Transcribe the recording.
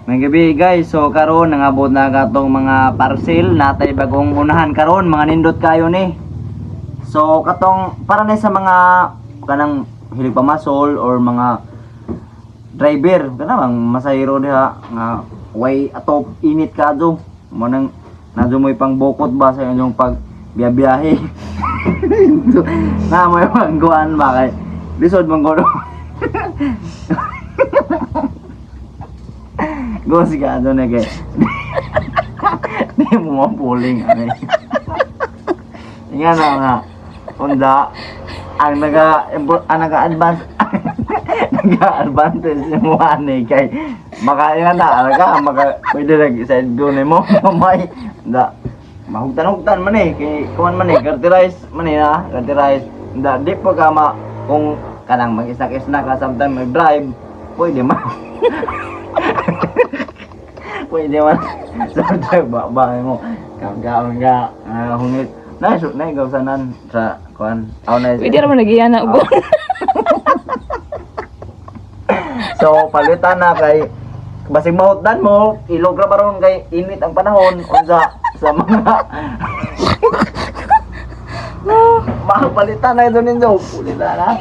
May gabi, guys, so karon nangabot na katong mga parcel natay bagong unahan karon, mga nindot kayo ni. So katong para na sa mga kanang hilig pamasol or mga driver kanang masayro diha nga way atop init kadto mo nang nadyo mo'y pangbukot ba sa inyong pag biyahe na mo pangguan ba kay lisod man gud. Go sige ano na kay di mo mapuling ano. Nga na nga unda ang naga ang naga-advance naga-advantage mo ani kay maka nga na ka maka pwede nag side go nimo may da mahugtan-hugtan man eh kay kuan man eh garterize man eh na garterize da di pa ka ma kung kanang mag-isnak-isnak ka sometimes mag drive pwede man sometimes ba ba mo kagaon ka hungit na so na gawsanan sa kuan aw na. Pwede naman nagiyan na ugo. So palitan na kay basig mahutdan mo, ilog ra baron kay init ang panahon unsa sa mga mapalitan na ito ninyo. Palitan na.